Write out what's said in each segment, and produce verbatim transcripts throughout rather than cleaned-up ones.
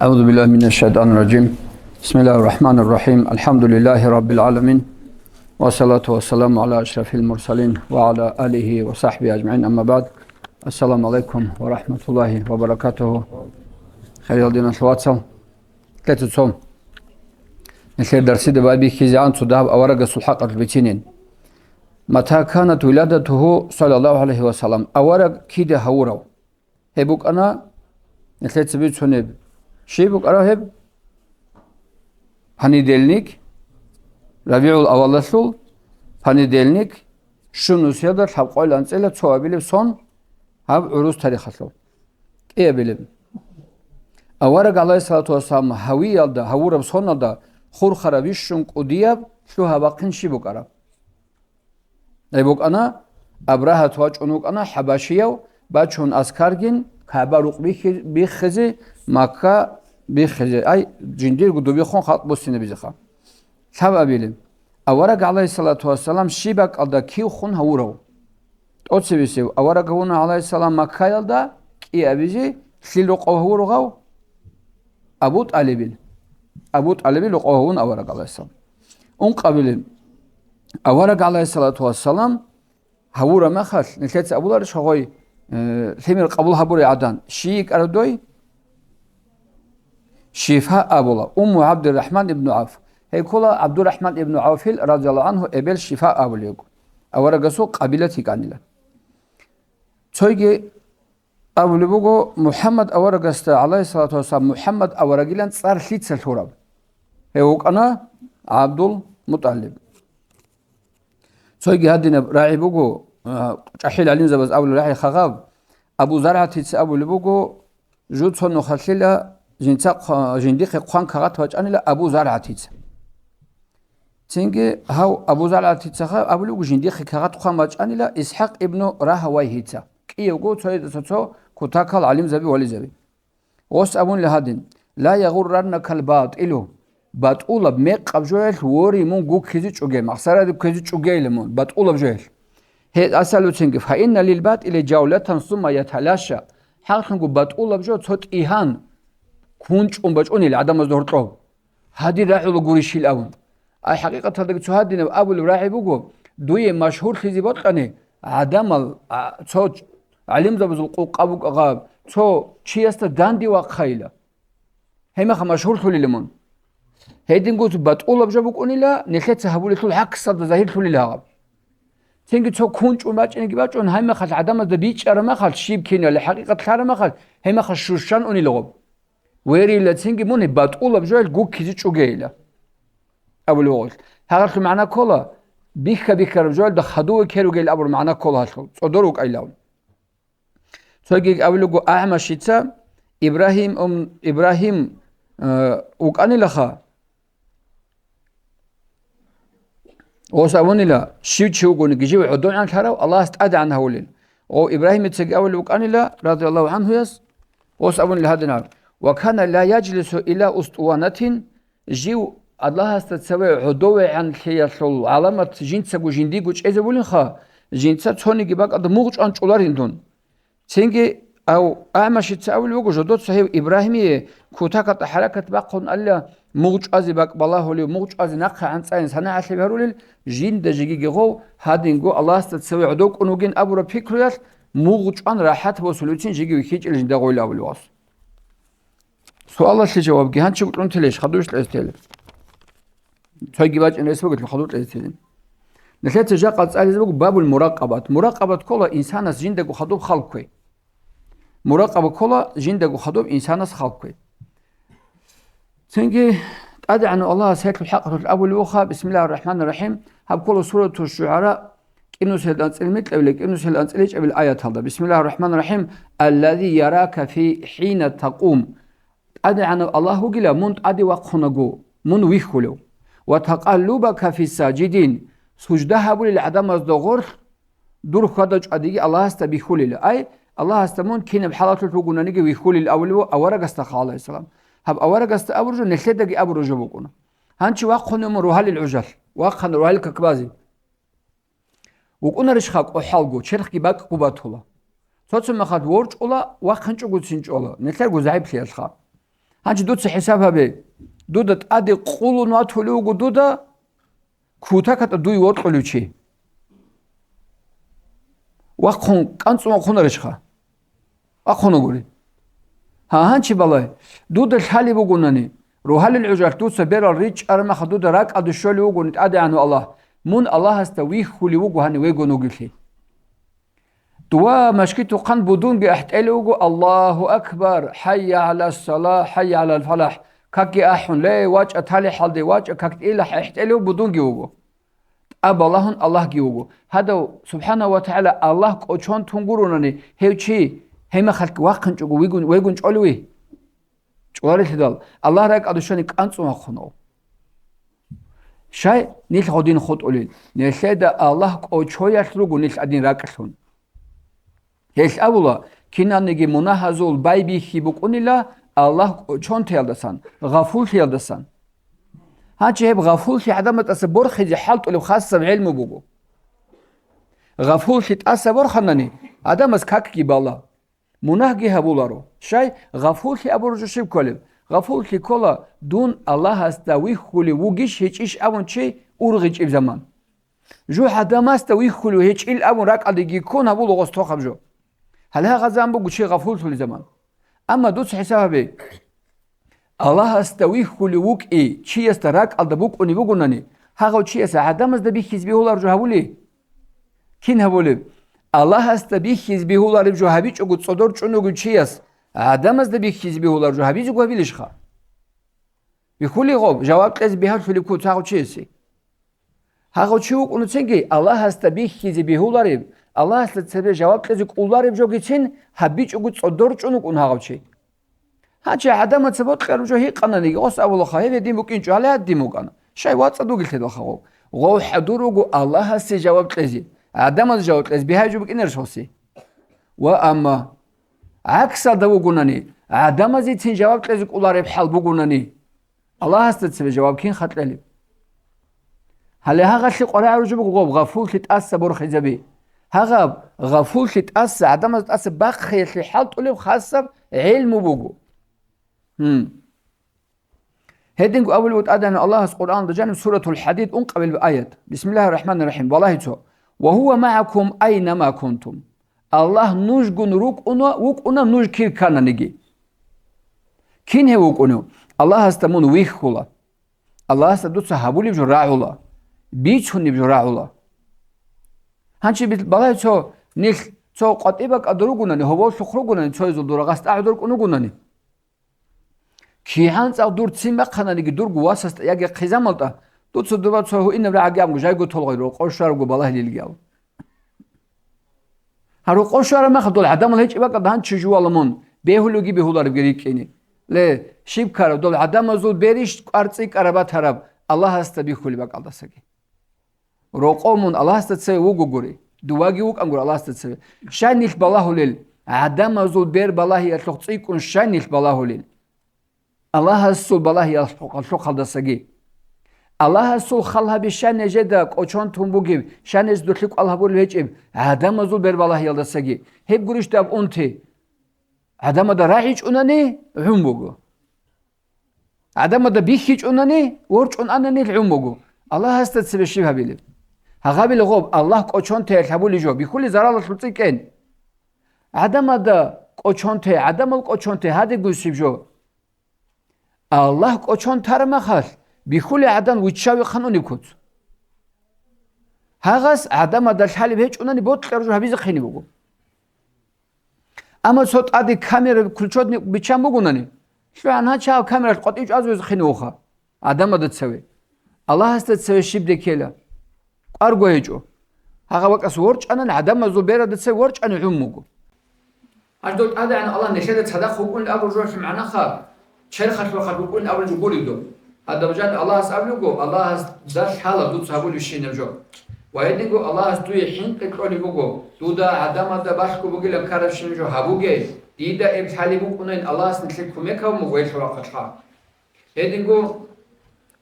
أعوذ بالله من الشيطان الرجيم. بسم الله الرحمن الرحيم. الحمد لله رب العالمين. والصلاة والسلام على أشرف المرسلين وعلى آله وصحبه أجمعين. أما بعد. السلام عليكم ورحمة الله وبركاته. Хириял диналъул вацал. Лъецо цо. Нилъер дарсида байбихьизегӀан цо дагьаб аварагасул хӀакъалъулъ бицинин. Мата канат виладатугьу, саллаллагьу гӀалайгьи ва саллам, авараг кида гьавурав? Гьеб букӀана нилъеца бицунеб. Щиб букӀарав гьеб? Понедельник, РабигӀул авалалъул понедельник, щун нусиялда лъабкъоялда анцӀила цо абилеб сон гьаб гӀурус тарихалъул. КӀиабилеб. Авараг, гӀалайгьиссалату вассалам, гьавиялда, гьавураб соналда хурхараб бищун кӀудияб лъугьа-бахъин щиб букӀараб? Гьеб букӀана, Абрагьат вачӀун вукӀана хӀабашияв, бачун аскаргин, КагӀба рукъ бихьи-, биххизе, Макка биххизе, ай, жиндирго дубихъун халкъ буссинабизеха. Лъабабилеб. Авараг, гӀалайгьиссалату вассалам, щиб бакӀалда кив хун гьавурав? ТӀоцебесев авараг гьавуна, гӀалайгьиссалам, Маккаялда кӀиабизе, лъил рокъов гьавурав? Абу ТӀалибил. Абу ТӀалибил рокъов гьавун авараг, гӀалайгьиссалам. Ункъабилеб. Авараг, гӀалайгьиссалату вассалам, гьавураб мехалъ, нилъеца абуларищ гъой, э, лъимер къабул гьабурай гӀадан? Щий йикӀарав дой? Шифа абула, Умму ГӀабдурахӀман ибну ГӀавф. Гьей ккола ГӀабдурахӀман ибну ГӀавфил, радияллагьу гӀангьу, эбел Шифа абулев вуго. Аварагасул къабилат йикӀанила. Цойги абулеб буго, МухӀаммад аварагасда, гӀалайгьиссалату вассалам, МухӀаммад аварагилан цӀар лъица лъураб? Гьев вукӀана ГӀабдул МутӀалиб. Цойги гьадинаб рагӀи буго, а, чӀахӀил гӀалимзабаз абулеб рагӀи хагъаб, Абу ЗаргӀатица абулеб буго, жуцо нухалъила жинца хъ-, жиндихъе хъван кагъат бачӀанила Абу ЗаргӀатица. Цинги гьав Абу ЗаргӀатицаха абулеб буго, жиндихъе кагъат хъван бачӀанила ИсхӀакъ ибну Рагьавайгьица, кӀиявго цояздаса цо кутакал гӀалимзаби вализаби. Гъос абунила гьадин: «Ла ягъурраннакал батӀилу», батӀулаб мекъаб жоялъ вори мун гуккизе чӀуге, махсараде кквезе чӀугейила мун, батӀулаб жоялъ. Гье, асалуцинги, «Фаинна лил батӀили жавлатан сумма яталаша», хӀакълъунго батӀулаб жо цо тӀигьан кунчӀун бачӀунел гӀадамазда гьоркьоб. Гьадин рагӀула гурищил абун. Ай, хӀакъикъаталдаги цо гьадинаб абулеб рагӀи буго, дуе машгьурлъизе бокьани, гӀадамал, а, цо ч-, гӀалимзабазул къукъа букӀа гъаб, цо чиясда данде вахъайила. Гьемаха машгьурлъулила мун. Гьединго батӀулаб жо букӀунила, нилъеца гьабулелъул гӀаксалда загьирлъулила гьаб. Цинги цо кунчӀун бачӀинеги бачӀун, гьаймахалъ гӀадамазда бичӀчӀараб махалъ, щиб кинали хӀакъикъат лъараб махалъ, гьемаха щущан унила гъоб. Верила цинги мун батӀулаб жоялъ гуккизе чӀугейила. Абулеб гъолъ. Гьагъалъул магӀна ккола, бихха-биххараб жоялда хадув ккеругел абураб магӀна ккола гьалъул, цӀодор вукӀайилав. Цойги абулеб буго АгӀмашица, Ибрагьим, ум, Ибрагьим, э, вукӀанилаха. Гъос абунила, щив чи вугониги жив гӀодовегӀан лъарав Аллагьас тӀадегӀан гьавулел. Гъов Ибрагьимицаги абулеб букӀанила, радияллагьу гӀангьуяс, гъос абунила гьадинаб: «Ва кана ла яжлису ила устуванатин», жив Аллагьасда цеве гӀодовегӀанлъиялъул гӀаламат жинцаго жиндиго чӀезабулинха, жинца цониги бакӀалда мугъ чӀван чӀоларин дун. Цинги ав-, АгӀмашица абулеб буго, жодоца гьев Ибрагьимие кутакалда хӀаракат бахъун алла, мугъ чӀвазе бакӀ балагьулев, мугъ чӀвазе нахъа гӀанцӀайин санагӀалъи гьарулел, жинда жегиги гъов, гьадинго Аллагьасда цеве гӀодов кӀун вугин абураб пикруялъ, мугъ чӀван рахӀат босулевцин жеги вихьичӀел жинда гъойил абулев гъос. Суалалъе жавабги гьанчи кьунтилищ, хадуш кьезе тел? Цойги бачӀин рес бугелъул хадур кьезе тел. Нилъеца жакъа цӀализе буго бабул муракъабат. Муракъабат ккола инсанас жиндаго хадуб халкквей. Муракъаба ккола жиндаго хадуб инсанас халкквей. Цинги ТӀадегӀанав Аллагьас гьелъул хӀакъалъулъ абулев вуха, бисмиллагьир рахӀманир рахӀим, гьаб ккола сурату ШугӀара, кӀинусел анцӀил микьабила, кӀинусел анцӀил ичӀабил аяталда. Бисмиллагьир рахӀманир рахӀим, «Аллази ярака фи хӀина такъум». ТӀадегӀанав Аллагь вугила мун тӀаде вахъунаго, мун вихьулев. «Ва такъаллубака фи сажидин», сужда гьабулел гӀадамазда гъорлъ дур хьвада-чӀвадиги Аллагьасда бихьулила. Ай, Аллагьасда мун кинаб хӀалалъулъ вугонаниги вихьулил абулев аварагасда, гӀалайгьиссалам. Гьаб аварагасда абуржо, нилъедаги абуржо букӀуна. Гьанчи вахъунев мун рогьалил гӀужалъ, вахъана рогьалил какбазе. ВукӀунарищха кӀухӀалго, черхги бакӀго батула. Цо-цо мехалъ ворчӀула, вахъинчӀогоцин чӀола, нилъерго загӀиплъиялъха. Гьанже дуца хӀисаб гьабе, дуда тӀаде къулун ватулев вуго дуда кутакатӀа дуй воркьулев чи. Вахъун кӀанцӀун вахъунарищха? Вахъун вугури. Гьа, гьанчи балай, дуда лъалеб бугунани, рогьалил гӀужалъ дуца берал ричӀараб мехалъ дуда ракӀалде щолев вугони ТӀадегӀанав Аллагь, мун Аллагьасда вихьулев вуго гьанив вегун вугевлъи. Дова машгитухъан будунги ахӀтӀелев вуго: «Аллагьу акбар, хӀайя гӀала ссала, хӀайя гӀалал фалахӀ». Какги ахӀун, ле, вачӀа талихӀалде, вачӀа какде илахь ахӀтӀелев будунги вуго. ТӀад балагьун Аллагьги вуго. Гьадав, субхӀанагьу ва тагӀала, Аллагь кӀочон тун гуронани, гьев чи гьемахалъ вахъинчӀого вигун, вегун чӀолевищ? ЧӀоларелъидал, Аллагь ракӀалде щвани кӀанцӀун вахъун. Щай нилъ гьадин хутӀулел? Нилъеда Аллагь кӀочоялъ руго нилъ гьадин ракӀалъун. Гьелъ абула, киналниги мунагьазул байбихьи букӀунила Аллагь кӀочонтеялдасан, гъафуллъиялдасан. Гьанчи гьеб гъафуллъи гӀадамаздаса борхизе хӀалтӀулеб хасаб гӀелму буго. Гъафуллъи тӀаса борханани, гӀадамаз какги бала. Мунагьги гьабуларо. Щай, гъафуллъи абураб жо щиб кколеб? Гъафуллъи ккола, дун Аллагьасда вихьулев вугищ гьечӀищ абун чи ургъичӀеб заман. Жугьа гӀадамасда вихьулев гьечӀил абун ракӀалдеги ккун гьабула гъос тохаб жо. Гьале гьагъазан буго чи гъафуллъулеб заман. Амма дуца хӀисаб гьабе. Аллагьасда вихьулев вукӀи чиясда ракӀалда букӀунеб бугунани, гьагъав чияс гӀадамазда бихьизе бегьулареб жо гьабулеб? Кин гьабулеб? Аллагьасда бихьизе бегьулареб жо гьабичӀого цӀодор чӀун вугев чияс гӀадамазда бихьизе бегьулареб жо гьабизего гьабилищха? Бихьулеб гъоб, жаваб кьезе бегьулеб куц гьагъав чиясе. Гьагъав чи вукӀуна цинги, Аллагьасда бихьизе бегьулареб, Аллагьасда цебе жаваб кьезе кӀолареб жогицин гьабичӀого цӀодор чӀун вукӀун гьагъав чи. Гьанчи гӀадамаца бокьараб жо гьикъананиги, гъос абулаха, гьеб гьедин букӀинчӀо, гьале гьадин букӀана. Щай вацӀцӀадугелъидалха гъов? Гъов хӀадур руго Аллагьасе жаваб кьезе, гӀадамазе жаваб кьезе бигьаяб жо букӀинарищ гъосе? Ва амма гӀаксалда вугунани, гӀадамазецин жаваб кьезе кӀолареб хӀал бугунани, Аллагьасда цебе жаваб кин хатӀ кьелеб? Гьале гьагъалъе къваригӀараб жо буго гъоб гъафуллъи тӀаса борхизаби. Гьагъаб гъафуллъи тӀаса, гӀадамаз тӀаса бахъиялъе хӀалтӀулеб хасаб гӀелму буго. Гьум. Гьединго абулеб ТӀадегӀанав Аллагьас Къуръаналда жаниб суратул ХӀадид ункъабилеб аят. Бисмиллагьир рахӀманир рахӀим. Валагьи цо: «Ва гьува магӀакум айнама кунтум». Аллагь нужгун рукӀуна, вукӀуна нуж кир ккананиги. Кин гьев вукӀунев? Аллагьасда мун вихьула. Аллагьасда дуца гьабулеб жо рагӀула, бицунеб жо рагӀула. Гьанчи бит-, балай цо нилъ, цо къватӀибе бакӀалда ругунани, гьоболлъухъ ругунани, цоязул дора гъасда гӀодор кӀун вугунани. КигӀан цӀакъ дур ццин бахъананиги дурго васасда яги хъизамалда, дуца дуба цо гьуинаб рагӀаги абун жайго толгъай рокъов щварабго балагьилилги абун. Гьа, рокъов щвараб мехалъ дол гӀадамал гьечӀеб бакӀалда гьанчи жувала мун, бегьулевги бегьуларебги рикӀкӀине. Ле, щиб ккараб, дол гӀадамазул берищ кӀварцӀи кӀкӀараб батараб Аллагьасда бихьулеб бакӀалдасаги. Рокъов мун Аллагьасда цеве вугогури, дувагги вукӀангури Аллагьасда цеве. Щай нилъ балагьулел, гӀадамазул бер балагьиялъухъ цӀикӀкӀун щай нилъ балагьулел? Аллагьасул балагьиялъухъалдасаги. Аллагьасул хал гьаби щай нижеда кӀочон тун бугеб, щай ниж дулъи кӀвал гьабулеб гьечӀеб, гӀадамазул бер балагьиялдасаги. Гьеб гурищ даб унти? ГӀадамада рагӀичӀунани гӀун буго. ГӀадамада бихьичӀунани, ворчӀун анани гӀун буго. Аллагьасда цебе щиб гьабилеб? Гьагъабила гъоб, Аллагь кӀочон теялъ гьабулеб жо, бихьулеб заралалъул цӀикӀкӀен. ГӀадамада кӀочон те, гӀадамал кӀочон те гьадигун щиб жо? Аллагь кӀочон тараб мехалъ, бихьулеб гӀадан виччавихъан унеб куц. Гьагъас гӀадамада лъалеб гьечӀунани бокьараб жо гьабизехъине буго. Амма цо тӀаде камера включённый биччан бугунани, лъугӀан гьачагӀал камералъ къватӀив чӀвазе везехъине вуха гӀадамада цеве. Аллагьасда цеве щиб деккела? КӀварго гьечӀо. Гьагъа бакӀас ворчӀанан, гӀадамазул берада цеве ворчӀани гӀун буго. Гьаж дол ТӀадегӀан Аллагь нилъеда цадахъ вукӀунел абураб жоялъул магӀнаха, черхалъ-рахъалъ вукӀунел абураб жо гуреб доб. Гьадаб жан Аллагьас абулеб буго, Аллагьасда лъала дуца гьабулебщинаб жо. Ва гьединго Аллагьас дуе хӀинкъи кьолеб буго, дуда гӀадамазда балъго бугилан ккарабщинаб жо гьабуге, дида гьеб лъалеб букӀунайин Аллагьас нилъее кумек гьабун буго гьелъул рахъалъха. Гьединго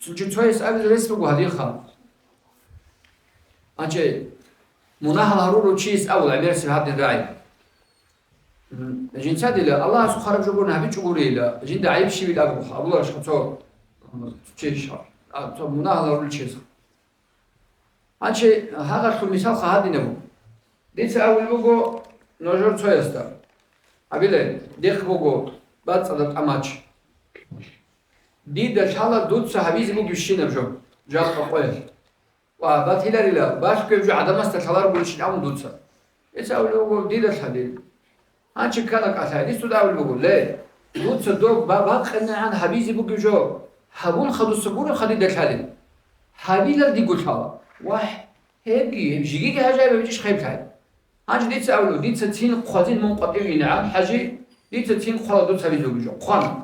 цо-, цояс абизе рес буго гьадинха. Гьанже мунагьал гьарурав чияс абула гӀемерисеб гьадин рагӀи. М, жинцадила Аллагьас хъвараб жо гурони гьабичӀо гурейила, жинда гӀайиб щибил абу-, абуларищха цо, м, чияс, а, цо мунагьал гьарулев чияс? Гьанже гьагъалъул мисалха гьадинаб буго. Дица абулеб буго нужер цоясда. Гьабила, дихъ буго бацӀцӀадаб тӀамач. Дида лъала дуца гьабизе бугебщинаб жо, жакъа къоялъ. Ва батиларила, балъгояб жо гӀадамасда лъаларгойищин абун дуца. Гьес абулеб буго, дида лъалел. Гьанчи ккана кӀалъай, гьес дуда абулеб буго, ле, дуца доб ба-, бакъинегӀан гьабизе бугеб жо гьабун хадуса гуро хадида лъалел. Гьабилал диго лъала. Вагь, гьебги, гьеб жигиги гьажаяб гьабичӀищ хъеблъай. Гьанчи дица абулеб, дица цин хъвазин мун къватӀив инегӀан, ХӀажи, дица цин хъвала дуца гьабизе бугеб жо. Хъван.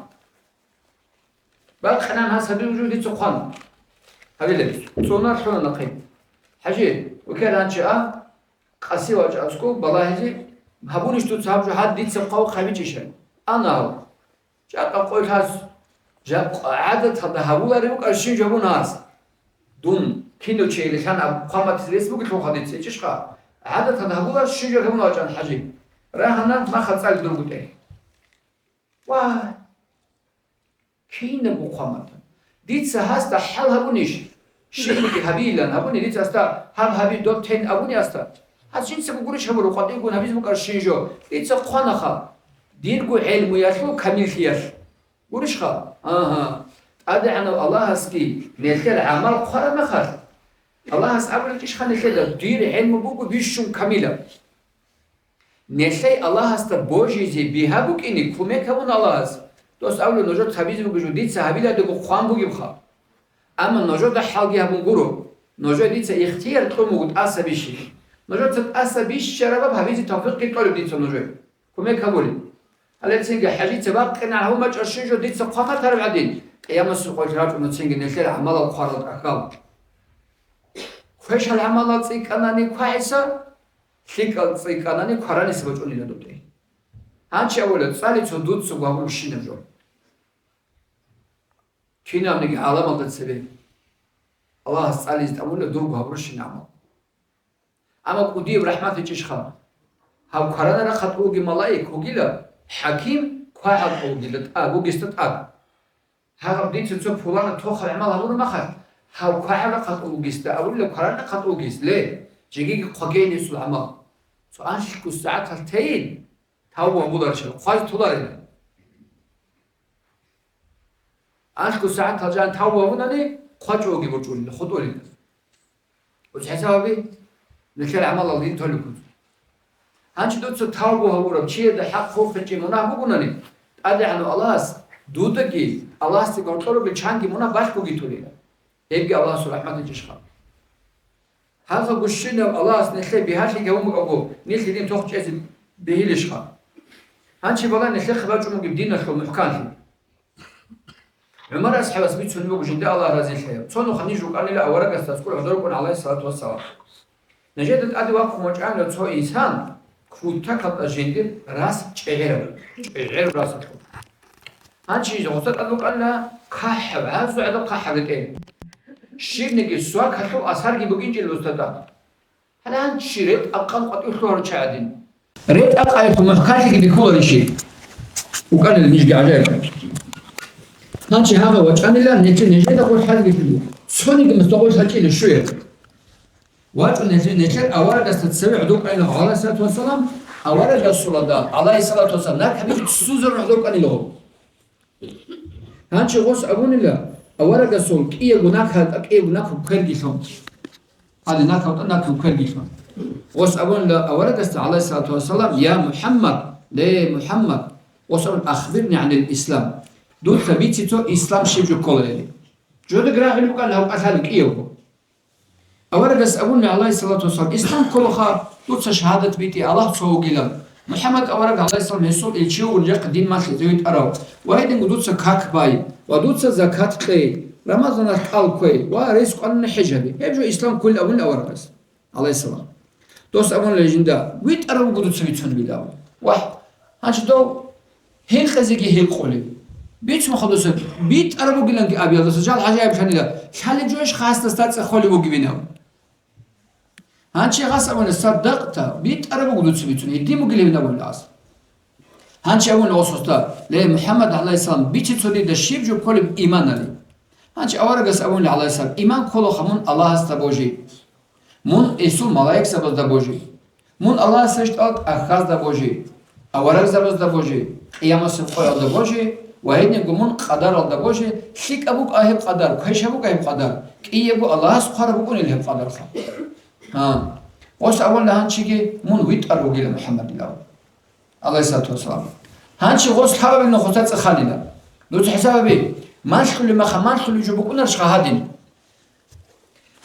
Бакъинан гьас гьабизе бугеб жо дица хъван. Гьабилеб. Цунар лъуна нахъе. ХӀажи, вукер гьанчи а, къаси вачӀа аскӀов балагьизе, гьабунищ дуца гьаб жо, гьад дица хъвав хъабичӀищан? Ана гьав. Жакъа къоялъ гьас жакъа гӀадаталда гьабуларев вукӀарщин жо гьабун гьас. Дун кино чейилан аб-, хъван батизе рес бугелъулха дица гьечӀищха? ГӀадаталда гьабуларщин жо гьабун вачӀан ХӀажи. Рагьана, маха цӀали дургутӀе. Вай! Кинабго хъван батан. Дица гьасда хӀал гьабунищ? Щибниги гьабейилан гьабуни, дица гьасда гьаб гьаби, доб тен абуни гьасда? Гьас жинцаго гурищ гьабураб, къватӀивгун гьабизе букӀарщин жо? Дица хъванаха, дирго гӀелмуялъул камиллъиялъ. Гурищха? Агьа. ТӀадегӀанав Аллагьасги нилъер гӀамал хъвараб мехалъ, Аллагьас абулеб гьечӀищха нилъеда, дир гӀелму буго бищун камилаб. Нилъее Аллагьасда божизе бигьа букӀине кумек гьабун Аллагьас. Дос абула, нужер цабизе бугеб жо дица гьабиладего хъван бугебха. Амма нужеда хӀалги гьабун гуро. Нужее дица ихтияр кьун буго тӀаса бищи. Нужеца тӀаса бищарабаб гьабизе тавфикъги кьолеб дица нужее. Кумек гьабулеб. Гьале цинги ХӀажица бакъинегӀан гьабун бачӀарщин жо дица хъван батараб гӀадин, Къиямасеб къоялъ рачӀуна цинги нилъер гӀамалал хъварал тӀахьал. Квешал гӀамалал цӀикӀкӀанани ква ГӀиса, лъикӀал цӀикӀкӀанани квараниса бачӀунила дутӀи. Гьанчи абула, цӀали цо дуцаго гьабурабщинаб жо. Кинабниги гӀаламалда цебе Аллагьас цӀализе тӀамула дурго гьабурабщин гӀамал. Амма кӀудияб рахӀмат гьечӀищха? Гьав кваранаб рахъалда вугев малаик вугила, хӀаким квагӀалда вугила тӀад, вугесда тӀад. Гьагъаб дица цо пуланаб тохаб гӀамал гьабураб мехалъ, гьав квагӀаб рахъалда вугесда абулила, кваранаб рахъалда вугес, ле, жегиги хъвагейин гьесул гӀамал. Цо анлъго сагӀаталъ тейин, тавба гьабуларищал, хъвазе толарила. Анлъго сагӀаталъ жан тавба гьабунани, хъвачӀого борчӀулила, хутӀулила. ГьуцӀ хӀисабаби, нилъер гӀамалал дин толеб буго. Гьанчи дуца тавбу гьавурав чияда хӀакъ хурхинчӀеб мунагь бугунани, ТӀадегӀанав Аллагьас дудаги, Аллагьасде гьоркьоруги чанги мунагь балъгоги толила. Гьебги Аллагьасул рахӀмат гьечӀищха? Гьалха гущинав Аллагьас нилъее бигьалъи гьавун бугого, нилъ гьедин тохчӀезе бегьилищха? Гьанчи балай нилъехъе бачӀун бугеб диналъул мухӀканлъи. ГӀумар асхӀабас бицунеб буго жинда Аллагь разилъаяв. Цо нухалъ ниж рукӀанила аварагасда аскӀор гӀодор рукӀун, гӀалайгьи ссалату вассалам. Нижеда тӀаде вахъун вачӀанила цо инсан, кутакалда жиндир рас чӀегӀераб, чӀегӀераб расалъур. Гьанчи гъоса тӀад букӀанила кахӀаб, гӀазу гӀадаб кахӀаб ретӀел. Щибниги свакалъул асарги букӀинчӀила гъоса тӀад. Гьанчи ретӀа-къал къватӀив лъугьарав чи гӀадин. РетӀа-къалъул мухӀканлъиги бихьуларищи? БукӀанила нижги гӀажаиб. Гьанчи гьагъа вачӀанила, нилъер нижеда гъорлъ хӀалбихьулев. Цониги мусдагъул лъачӀила щуе. ВачӀун нилъер, нилъер аварагасда цеве гӀодов вукӀанила, гӀалайгьи ссалату вассалам, авараг Расулалда, гӀалайгьи ссалату вассалам, нахъ гьабизе ццузарун гӀодов вукӀанила гъов. Гьанчи гъос абунила, аварагасул кӀиябго нахъ гьатӀа, кӀиябго нахъ кверги лъун. Гьале нахъ гьатӀа, нахъ кверги лъун. Гъос абунила аварагасда, гӀалайгьи ссалату вассалам: «Я МухӀаммад, ле МухӀаммад», гъос абун: «Ахбирни гӀанил ислам». Дуца бице цо, ислам щиб жо кколайили. Жодеги рагӀулеб букӀана гьав кӀалъалев кӀиявго. Аварагас абуна, гӀалайгьи ссалату вассалам: «Ислам кколаха дуца шагьадат битӀи Аллагь цо вугилан, МухӀаммад авараг, гӀалайгьи ссалам, гьесул илчи вугун, жакъа дин малъизе витӀарав, ва гьединго дуца как бай, ва дуца закат кьей, Рамазаналъ кӀал кквей ва рес кӀванани хӀеж гьабе». Гьеб жо ислам кколин абуна аварагас, гӀалайгьи ссалам. Дос абуна жинда: «ВитӀарав вуго дуца бицунеб», – абун. Вагь, гьанчи дов гьекъезеги гьекъолеб. Бицун хадуса, битӀараб бугиланги абиялдаса жал гӀажаиблъанила, лъалеб жойищ хасдасда цӀехолеб бугебин абун. Гьанчи гъас абуна: «Саддакъта, битӀараб буго дуца бицун, гьедин бугилебин», – абуна гъас. Гьанчи абуни гъосда: «Ле, МухӀаммад гӀалайгьиссалам, бици цо дида щиб жо кколеб иман», — али. Гьанчи аварагас абуни гӀалайгьиссалам: «Иман ккола мун Аллагьасда божи, мун гьесул малаикзабазда божи, мун Аллагьас рещтӀарал тӀахьазда божи, аварагзабазда божи, къиямасеб къоялда божи ва гьединго мун къадаралда божи, лъикӀаб букӀа гьеб къадар, квешаб букӀа гьеб къадар, кӀиябго Аллагьас хъвараб букӀунел гьеб къадарха». Гьа. Гъос абуна гьанчиги: «Мун витӀар вугила, МухӀаммадилан», — гӀалайгьиссалату вассалам. Гьанчи гъос лъабабилан гъоса цӀеханила. Дуца хӀисабаби, малъулеб маха малъулеб жо букӀунарищха гьадин?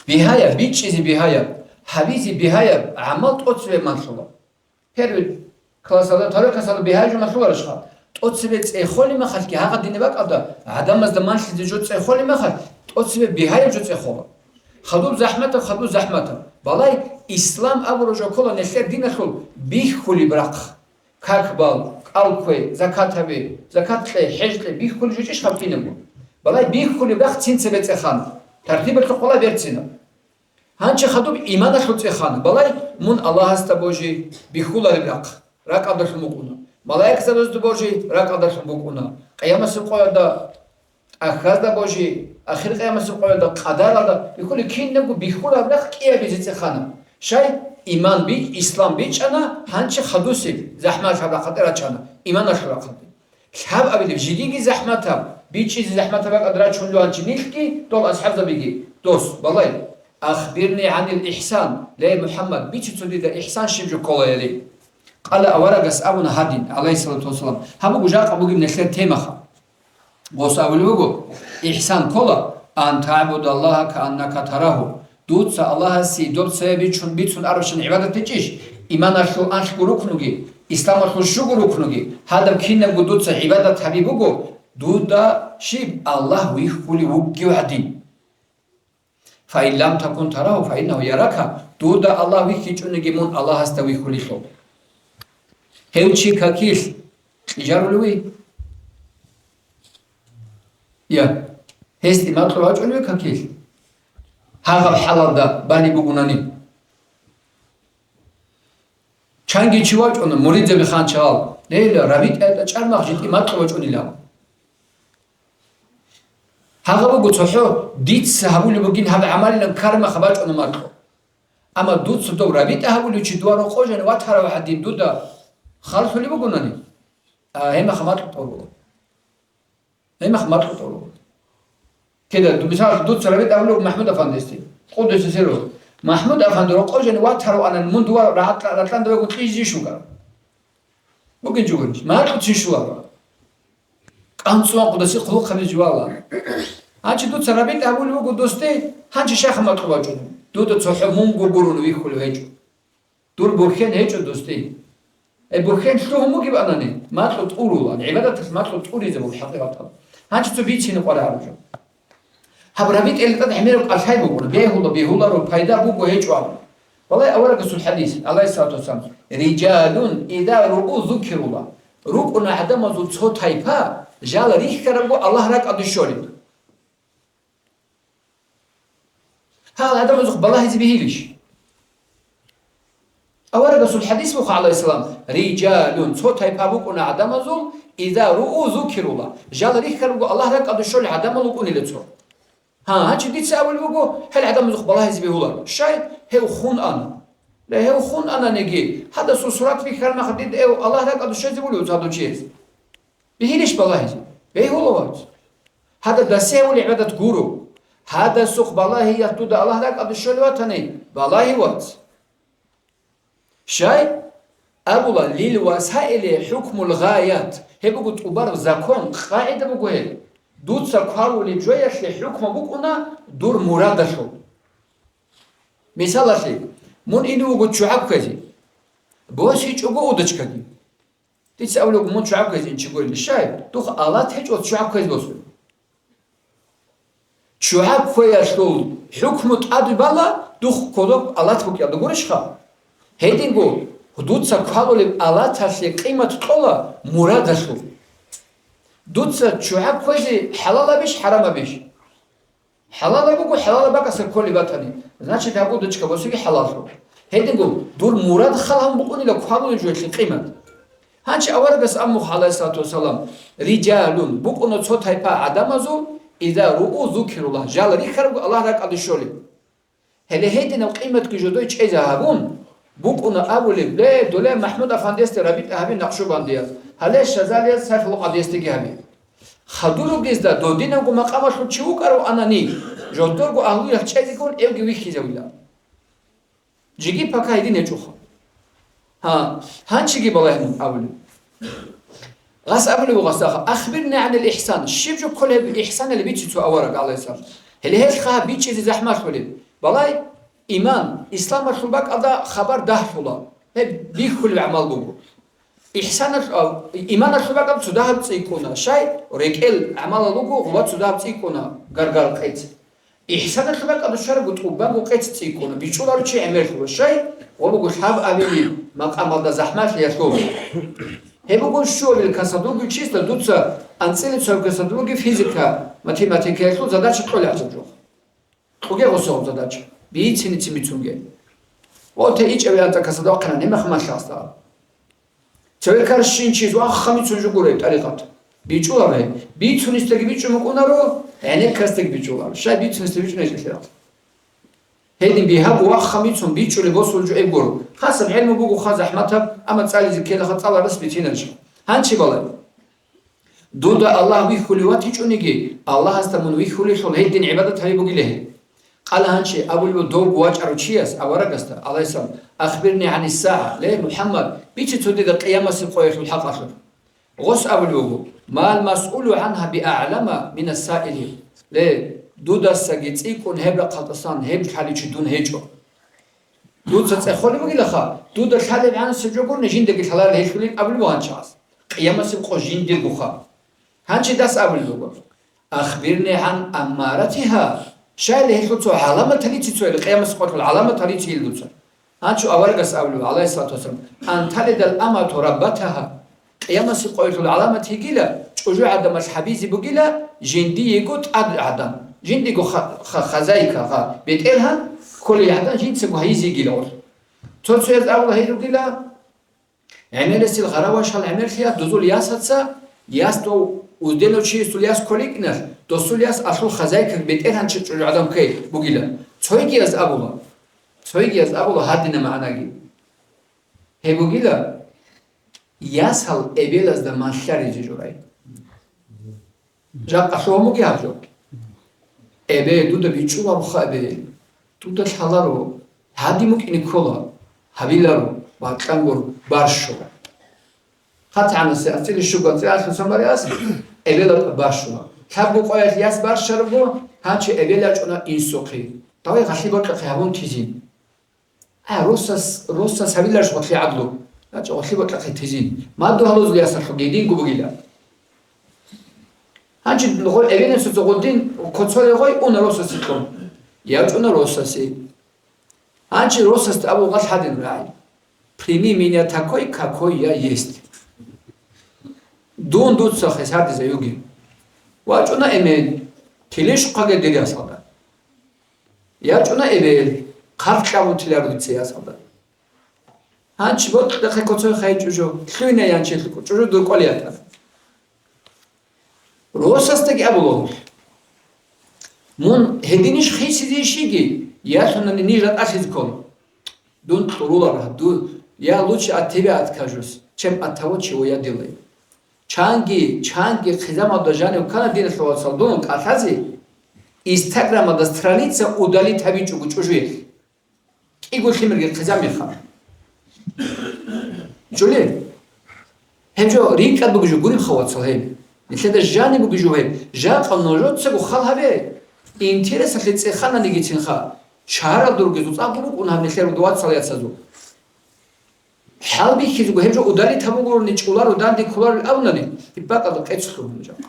Бигьаяб, бичӀчӀизе бигьаяб, гьабизе бигьаяб гӀамал тӀоцебе малъула. Первый классалда, второй классалда бигьаяб жо малъуларищха? ТӀоцебе цӀехолеб махалъги, гьагъадинаб бакӀалда гӀадамазда малъизе жо цӀехолеб махалъ, тӀоцебе бигьаяб жо цӀехола. Хадуб захӀматаб, хадуб захӀматаб. Балай, ислам абураб жо ккола нилъер диналъул бихьулеб рахъ. Как бал, кӀал ккве, закат гьабе, закат кье, хӀеж кье, бихьулеб жо чӀищ гьаб кинабго? Балай, бихьулеб рахъ цинцабе цӀехана, тартибалъухъ ккола берцинаб. Гьанчи хадуб иманалъул цӀехана. Балай, мун Аллагьасда божи, бихьулареб рахъ ракӀалдалъун букӀуна. Малаикзабазда божи ракӀалдалъун букӀуна. Къиямасеб къоялда тӀахьазда божи, ахир къиямасеб къоялда къадаралда бихьулеб, кинабго бихьулареб рахъ кӀиабизе цӀехана. Щай? Иман би-, ислам бичӀчӀана, гьанчи хадусеб захӀмат гьаб рахъалде рачана, иманалъул рахъалде. Лъабабилеб жигиги захӀматаб, бичӀчӀизе захӀматаб бакӀалде рачунев гьанчи нилъги, дол асхӀабзабиги, дос, балай. «Ахбирни гӀанил ихсан, ле МухӀаммад, бици цо дида ихсан щиб жо кколаяли». Къала аварагас абуна гьадин, гӀалайгьиссалату вассалам, гьаб буго жакъа бугеб нилъер темаха. Гъос абулеб буго: «Ихсан ккола, ан таъбудаллагьа кааннака тарагьу». Дуца Аллагьасе доб цебе бичун, бицун арабщин гӀибадат гьечӀищ, иманалъул анлъго рукнуги, исламалъул щуго рукнуги, гьадаб кинабго дуца гӀибадат гьаби буго, дуда щиб Аллагь вихьулев вугев гӀадин. «Фаин лам такун тарагьу, фаиннагьу ярака», дуда Аллагь вихьичӀониги мун Аллагьасда вихьулелъул. Гьев чи какилъ кьижарулев вугев? Я, гьесде макьу вачӀунев вугев какилъ? Гьагъаб хӀалалда балеб бугунани. Чанги чи вачӀуна, муридзаби ханчагъал, лейла, рабитӀаялда чӀармагъ житӀи макьу вачӀунилан. Гьагъа буго цохӀо, дица гьабулеб бугин гьаб гӀамалилан кармаха бачӀуна макьу. Амма дуца дов рабитӀа гьабулев чи дова рокъов жан ватарав гӀадин дуда халлъулеб бугунани, а, гьемаха макьу тӀолъула. Гьемах макьу тӀолъула. Кида, ду-, мисал, дуца рабитӀа гьабулев МахӀмуд афандесде, къуддиса сирругьу. МахӀмуд афанди рокъов жан ватарав анан мун дова рагӀатла-, ратланда вегун кьижизе щуга? Бугин жугурищ, макьуцин щуларо. КӀанцӀун къуддиса хъулухъаби жувала. Гьанчи дуца рабитӀа гьабулев вуго досде, гьанчи щайха макьу бачӀун? Дуда цохӀо мунго гурун вихьулев гьечӀо. Дур бурхьен гьечӀо досде. Э, бурхьен лъугьун бугеб анани, макьу тӀурула, гӀибадаталъ макьу тӀуризе буго хӀакъикъаталда. Гьанчи цо бицине къваригӀараб жо. Гьаб рабитӀел тӀад гӀемераб кӀалъай букӀуна, бегьула, бегьуларо, пайда буго гьечӀо абун. Валай аварагасул хӀадис, гӀалайгьиссалату вассалам: «Рижалун иза руъу зукирула». РукӀуна гӀадамазул цо тайпа, жал рихьарабго Аллагь ракӀалде щолеб. Гьал гӀадамазухъ балагьизе бегьилищ? Аварагасул хӀадис буго, гӀалайгьиссалам: «Рижалун», цо тайпа букӀуна гӀадамазул, «иза руъу зукирула», жал рихьарабго Аллагь ракӀалде щолел гӀадамал рукӀунила цо. Гьа, гьанчи дица абулеб буго, гьел гӀадамазухъ балагьизе бегьуларо. Щай? Гьев хун ана. Ле, гьев хун ананиги, гьадасул сурат бихьараб мехалъ дида гьев Аллагь ракӀалде щвезе булев цадав чияс? Бегьилищ балагьизе? Бегьула, вац. Гьада дасегьулеб гӀибадат гуро. Гьадасухъ балагьиялъ дуда Аллагь ракӀалде щолев ватани, балагьи, вац. Щай? Абула: «Лил васаили хӀукмул гъаят». Гьеб буго тӀубараб закон, къагӀида буго гьеб. Дуца квалулеб жоялъе хӀукму букӀуна дур мурадалъул. Мисалалъе, мун ине вуго ччугӀа кквезе. БосичӀого удочкаги. Дица абулеб буго, мун ччугӀа кквезе инчи гурин. Щай? Духъ алат гьечӀо ччугӀа кквезе босун. ЧчугӀа кквеялъул хӀукму тӀаде бала, духъ кодоб алат букӀиялда гурищха? Гьединго, дуца квалулеб алаталъе къимат кьола мурадалъул. Дуца ччугӀа кквезе хӀалалабищ, хӀарамабищ? ХӀалалаб буго, хӀалалаб бакӀаса кколеб батани, значит, гьаб удочка босиги хӀалаллъу. Гьединго, дур мурад хал гьабун букӀунила квалулеб жоялъе къимат. Гьанчи аварагас аммуха, гӀалайгьиссалату вассалам, рижалун, букӀуна цо тайпа гӀадамазул, иза руу зукируллагь, жал рихьарабго Аллагь ракӀалде щолеб. Гьеле гьединаб къиматги жодой чӀеза гьабун, букӀуна абулеб: «Ле, доле МахӀмуд-афандиясде рабитӀа гьабе накъшубандияз, гьале Шазалияз Сайфул-Къадириясдеги гьабе». Хадур ругезда додинабго макъамалъул чи вукӀарав анани, жодорго агьлуялъ чӀезегун эвги вихьизавила. Жеги пока гьедин гьечӀоха. Гьа, гьанчиги балагьун абулеб. Гъас абулеб гъасдаха: «Ахбирни гӀанил ихсан». Щиб жо кколеб ихсанали бици цо авараг, гӀалайгьиссалам? Гьеле гьелъ хъа бичӀчӀизе захӀмалъулеб. Балай, иман, исламалъул бакӀалда хабар дагьлъула. Гьеб бихьулеб гӀамал буго. Ихсаналъ-, а, иманалъул бакӀаб цо дагьаб цӀикӀкӀуна, щай рекӀел гӀамалал руго, гъуба цо дагьаб цӀикӀкӀуна, гаргар къец. Ихсаналъул бакӀалда щварабго тӀубанго къец цӀикӀкӀуна, бичӀчӀуларо чи гӀемерлъула, щай гъо буго лъабабилеб макъамалда захӀмалъиялъул. Гьеб буго щуабилеб касадулги числа дуца анцӀила цояб касадулги физика, математикаялъул задача кьолеб гьаб жо. Кьуге гъосо гьаб задача. Бицин-бицин бицунге. О, те ичӀаби анцӀа касада вахъана, гьеб мехалъ малъа гъасда. Цеве карщинчияс вахъа бицун жо гуреб тӀарикъат. БичӀчӀуларо гьеб. Бицунесдаги бичӀчӀун букӀунаро, гӀенеккасдаги бичӀчӀуларо. Щай бицунесда бичӀчӀун гьечӀелъидал. Гьедин бигьабго вахъа бицун бичӀчӀулеб босулеб жо эб гуро. Хасаб гӀелму буго ха захӀматаб, амма цӀализе ккелаха цӀаларас бицинарищ. Гьанчи балай. Дуда Аллагь вихьулев ватичӀониги, Аллагьасда мун вихьулелъул гьедин гӀибадат гьабизе бугила гьеб. Къала гьанчи абулеб довго вачӀарав чияс, аварагасда, гӀалайгьиссалам: «Ахбирни гӀанис сагӀа», ле, МухӀаммад, бице цо дида къиямасеб къоялъул хӀакъалъулъ. Гъос абулеб буго: «Мал масъулу гӀангьа биагӀлама минас саили». Ле, дудасаги цӀикӀкӀун гьеб рахъалдасан гьеб лъалев чи дун гьечӀо. Дуца цӀехолеб бугилаха, дуда лъалеб гӀанасеб жо гурони жиндаги лъаларел гьелъулин абулеб бугьанчагъас. Къиямасеб къо жиндиргоха. Гьанчи дас абулеб буго: «Ахбирни гӀан аммаратигьа». Щайли гьелъул цо гӀаламаталице цояли, къиямасеб къоялъул гӀаламаталице ил дуца. Гьанчо аварагас абулеб, гӀалайгьиссалату вассалам: «Ан талидал амату раббатагьа». Къиямасеб къоялъул гӀаламат йигила, чӀужугӀадамалъ гьабизе бугила, жиндиего тӀад гӀадан, жиндиего ха-, ха-, хазяйка, ха-, бетӀергьан кколел гӀадан жинцаго гьайизе йигила гъолъ. Цо-цояз абула гьей ругила, гӀемерисел гъаравашал гӀемерлъиялъ дозул ясаца, яс дов узденав чиясул яс кколикӀиналъ, досул яс алъул хазяйка бетӀергьанчи чӀужугӀадан ккей бугила. Цойгияз абула, цойгияз абула гьадина магӀнаги. Гьеб бугила, ясал эбелазда малъаризе журай. Жакъа лъугьун бугеб гьаб жо. Эбе, дуда бичӀчӀулароха, эбе. Дуда лъаларо, гьадин букӀине ккола, гьабиларо, бакьанго барщула. ХъатӀанасе ацӀилищуго анцӀила лъусан бариас, эбела барщула. Лъабго къоялъ яс барщарабго, гьанчи эбел ячӀуна инсухъе. Давай гъалъи-бокьахъе гьабун тизин. А, росас, росас гьабиларищ гъолъи гӀадлу? ЯчӀа гъолъи бокьахъе тизин. Мадугьалузул ясалъул гьединго бугила. Гьанчи гъо-, эбенасуца гъодин коцоре гъой уна росасе кьун. ЯчӀуна росасе. Гьанчи росасда абу гъалъ гьадин рагӀи: «Прими меня такой, какой я есть». Дун дуца хес гьадизаюги. ВачӀуна эмен, тележкаги дир ясалда. ЯчӀуна эбел, хъаркь абун тиларо дица ясалда. Гьанчи бокьахъе коцой хай чӀужу, лъугьина янчи чӀужу дуркӀвал ятӀа. Росасдаги абула гьур: «Мун гьединищ хисизе щиги, ялъунани ниж ратӀалъизе ккола. Дун кьурулара, ду, я лучше от тебя откажусь, чем от того, чего я делаю». Чанги, чанги хъизамалда жанив ккана диналъул вацал дун кӀалъазе, Инстаграмалда страница удалить гьабичӀого чӀужуялъ. КӀиго лъимерги хъизамиха. Чули? Гьеб жо рикӀкӀад бугеб жо гуребха, вацал, гьеб. Нилъеда жаниб бугеб жо гьеб. Жакъа нужецаго хал гьабе. Интересалъе цӀехананигицинха. Шагьаралда ругезул цӀакъго букӀун гьаб нилъер вацал яцазул. ХӀалбихьизего гьеб жо удалить гьабугони чӀуларо, данде кколарел абунани, гьеб бакӀалда къец лъугьуна жакъа.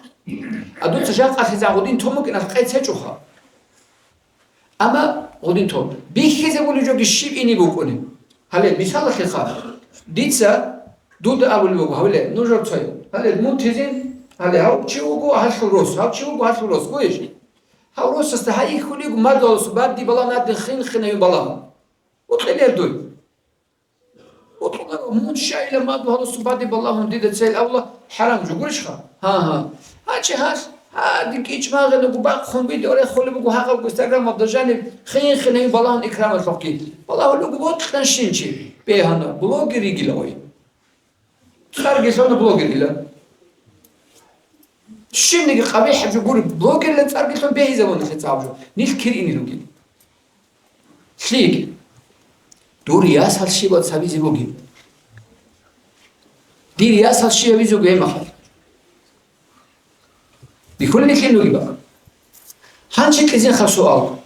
А дуца жакъалъизегӀан гъудин тун букӀиналъ къец гьечӀоха. Амма гъудин тун. Бихьизе були жоги щиб ине букӀуни. Гьале, мисалалъеха, дица дуда абулеб буго, гьавиле, нужер цояв. Гьале, мун тизин, гьале, гьав чи вуго, гьалъул рос, гьав чи вуго, гьалъул рос, гуйищ? Гьав росасда гьайихьулиго мадугьаласул бадиб балагьун, гьадин хин-хинавин балагьун. Укьилер дуй. Бокьунаро, мун щайила мадугьаласул бадиб балагьун дида цел авла хӀарам жо гурищха? Гьа, гьа. Гьачи гьалъ, гьадин кӀичӀ магъилаго бахъун видео рехулеб буго гьагъаб Instagram-алда жаниб хин-хин гьев балагьун икрамалъухъги. Балагьулего бокьанщинчи бегьана, блогер йигила гъой. Царги лъуна блогерила. Щибниги къабихӀаб жо гури, блогерилан цӀарги лъун бегьизабуна лъецӀаб жо. Нилъ кир инел ругел. Лъиги. Дур ясал щибал цабизе бугеб? Дир ясал щиб гьабизе буго гьеб махал? Бихьулин лъин ругеб? Гьанчи кьезин хаб суал.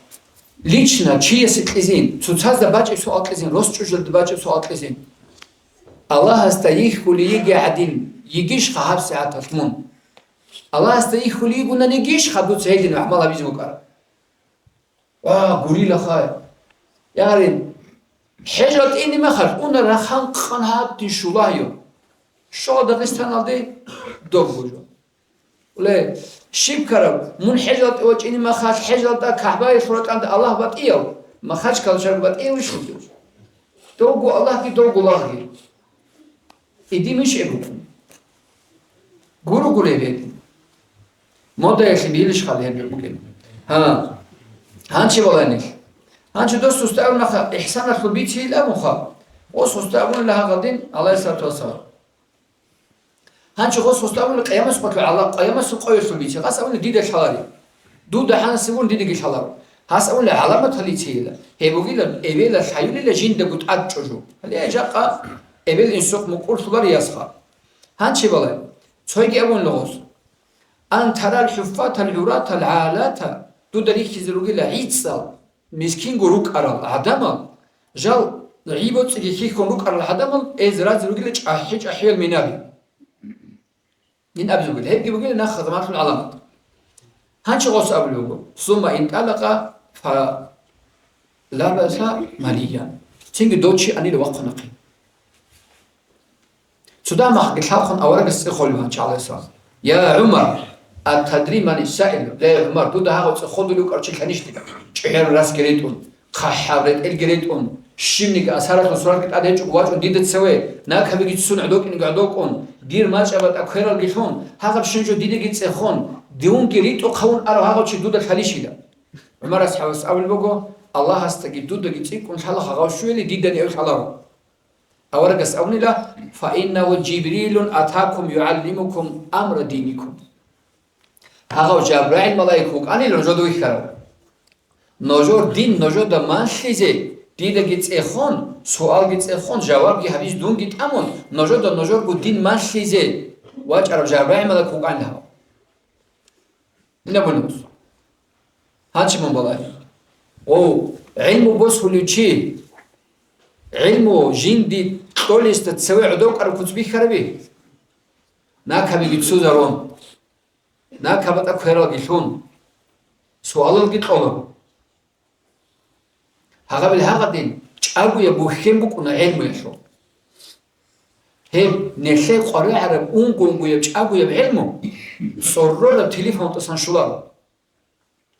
Лично чиясе кьезин, цоцазда бачӀеб суал кьезин, рос чӀужалда бачӀеб суал кьезин. Аллагьасда йихьулей йиги гӀадин, йигищха гьаб сагӀаталъ мун? Аллагьасда йихьулей йигунанигищха дуца гьедин гӀамал гьабизе букӀараб? Ва, гурила хай. Ярин, хӀежал тӀине махалъ уна рахан къан гьаб дин шулагьиюн. Щола Дагъистаналде дов гужо. Уле, щиб ккараб, мун хӀежал тӀе вачӀине махалъ, хӀежалда КагӀбаялъ ракӀалда Аллагь батӀияв, Махачкала шагьар батӀияв вищун? Довго Аллагьги, довго лагъги. Идимиш эбукъун. Гуру-гуреб гьедин. Модаялъе биилищ хал гьеб букӀин? Гьа. Гьанчи валанил. Гьанчи дос сустав наха ихсаналъул бицейил абунха. О сустав абунила гьагъадин, алайхиссалату вассалам. Гьанчи гъос гъосда абуна, къиямас къотӀлъу гӀала-, къиямасул къоялъул бице, гъас абуна, дида лъалари. Дуда гьанасеб гун дидаги лъаларо. Гьас абуна, гӀаламат гьалицейила. Гьеб бугила, эбела лъаюлила жиндаго тӀад чӀужу. Гьале жакъа эбел инсухъ мукӀурлъулари ясха. Гьанчи балай, цойги абунила гъос. Ан тарал хӀуффатал гӀуратал гӀалата, дуда рихьизе ругила гӀицӀал. Мискинго рукӀарал гӀадамал, жал гӀи-боцӀиги хьихьун рукӀарал гӀадамал, эз разе ругила чӀахӀи-чӀахӀиял минаби. Мин абизе бугила, гьебги бугила нахъа заманалъул гӀаламат. Гьанчи гъос абулеб буго, сумма интӀалакъа фа лабаса малиян. Цинги дов чи анила вахъунахъе. Цо дагьабги лъалхъун аварагас цӀехолев гьанчи, гӀалайгьиссалам. Я ГӀумар, атадри ман иссаил? Ле, ГӀумар, дуда гьагъав цӀеходулев вукӀарав чи лъанищ дида? ЧӀегӀер расги ретӀун, хъахӀаб ретӀелги ретӀун, щибниги асаралъул суратги тӀад гьечӀого вачӀун дида цеве, накабиги цун гӀодокӀинги гӀодокӀун, дир мачӀаба тӀа квералги лъун, гьагъаб щиб жо дидаги цӀехон, дунги ритӀухъ гьавун арав гьагъав чи дуда лъалищила? ГӀумар асхӀабас абулеб буго, Аллагьасдаги дудаги цӀикӀкӀун лъала гьагъав щуялъе дидани гьев лъаларо. Аварагас абунила, «Фаиннагьу Жибрилун атакум югӀаллимукум амра диникум». Гьагъав Жабраил малаик вукӀанила нужеда вихьарав. Нужер дин нужеда малъизе, дидаги цӀехон, суалги цӀехон, жавабги гьабиз дунги тӀамун, нужеда нужерго дин малъизе вачӀарав Жабраил малаик вукӀанила гьав. Динаб мус. Гьанчи мун балагье. О, гӀилму босулев чи, гӀилму жинди кьолесда цеве гӀодов кӀараб куц бихьараби? Накабиги цузарун, накаба тӀа квералги лъун, суалалги кьола. Гьагъабил гьагъадин чӀагояб бухьен букӀуна гӀелмуялъул. Гьеб нилъее къваригӀараб унго-унгояб чӀагояб гӀелму цӀорораб телефонтӀасан щоларо.